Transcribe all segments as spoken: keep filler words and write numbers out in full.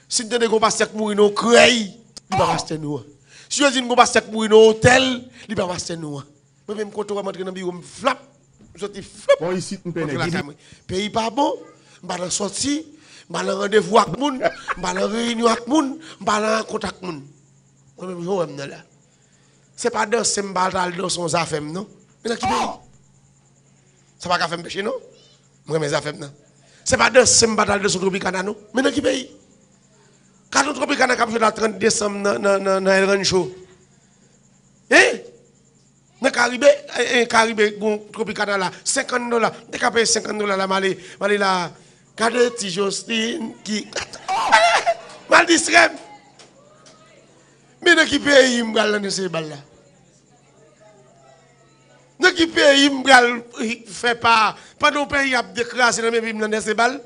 Si n tande gon pastè k mouri nan yon krèy, li pa pastè nou an. Si yo di n gon pastè k mouri nan yon otèl, li pa pastè nou an. Mwen menm kote w wè m antre nan biwo m flap, m soti flap. Bon, isit m pè nèg lakay mwen. Peyi pa bon, m pa nan sòti, m pa nan randevou ak moun, m pa nan reyinyon ak moun, m pa nan rankont ak moun. Mwen menm jan w wè m nan la. Se pa danse m pa t al danse yon zafèm non. Men nan ki peyi? Sa pa ka fè m peche non. Mwen renmen zafèm nan. Se pa danse m pa t al danse yon Tropicana non. Men nan ki peyi? Gad yon Tropicana k ap jwe la trant desanm nan, nan, nan, nan El Rancho. Hein? Nan Karibe, eh, eh, Karibe, gon Tropicana la, senkant dola. M te ka peye senkant dola la, m ale, m ale la. Gade ti Jostin ki. M al distrè m. Men nan ki peyi m pral nan danse bal la? Nan ki peyi m pral fè pa pandan yon peyi ap dekraze nan men peyi m nan danse bal?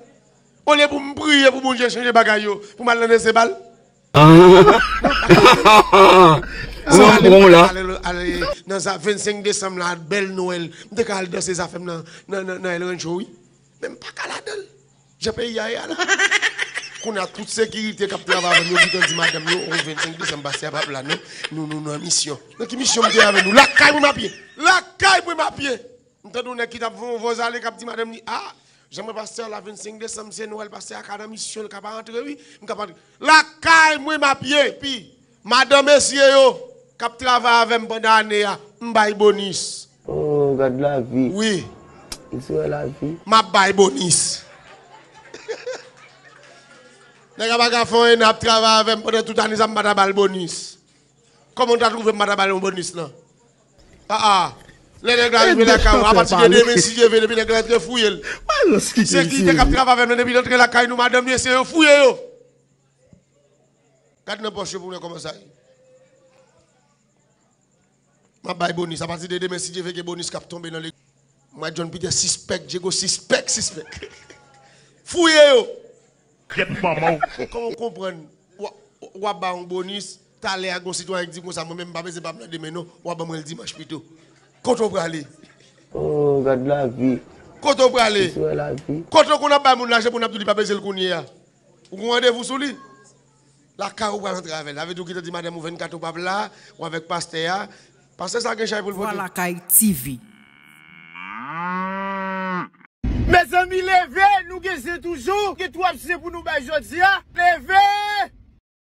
Olye pou m priye pou Bondye chanje bagay yo, pou m al nan danse bal? Ou an pran w la. Ale, ale, nan vennsenk desanm la, bèl Nwèl, m te ka al danse zafèm nan, nan, nan, nan El Rancho, wi. Men m pa ka ladan l. Jan peyi a ye a la. Kounye a, tout sekirite k ap travay avè m yo gentan di madanm yo, o vennsenk desanm pase a p ap la non. Nou, nou, nou nan misyon. Nan ki misyon m te avè nou? Lakay mwen m ap ye. Lakay mwen m ap ye. M tande yon nèg ki t ap voye yon vòz ale k ap di madanm li, a, jan mwen pastè a la vennsenk desanm se Nwèl, pastè a ka nan misyon, l ka pa antre wi. M ka pa antre. Lakay mwen m ap ye. Epi, madanm mesye yo k ap travay avè m pandan ane a, m bay bonis. Oh, gad lavi. Wi. Li sou wè lavi. M ap bay bonis. Nèg la pa ka fè anyen, ap travay avè m pandan tout ane sa, m pa ta ba l bonis. Kòman w ta twouve m pa ta ba l yon bonis lan? Ah, ah. Lè nèg la rive lakay ou, apati de demen, si Dye vle, depi nèg la antre, fouye l. Sekirite k ap travay avè m nan, depi l antre lakay nou, madanm li, se yo fouye yo. Gad nan pòch yo pou w wè kòman sa ye. M ap bay bonis. Apati de demen, si Dye vle, gen bonis k ap tonbe nan legliz. Mwen, John Peter, sispèk, Djego, sispèk, sispèk. Fouye yo. Kòman w konprann? W ap, w ap ba yon bonis, talè a gon sitwayen ki di konsa, mwen menm m pa bezwen pa m nan demen non, w ap ban mwen l dimanch pito. Kote w prale? Oh, gad lavi. Kote w prale? Kote w konn ap bay moun lajan pou n ap di w li pa bezwen l kounye a? Ou gon randevou sou li? Lakay ou pral antre avè l. Sa vle di ou gentan di madanm ou vennkat ou p ap la, ou avèk pastè a. Pastè sa gen chay pou l pote. Vwa Lakay T V. Mezanmi, leve, nou gen zen toujou, gen twòp zen pou nou bay jodi a. Leve!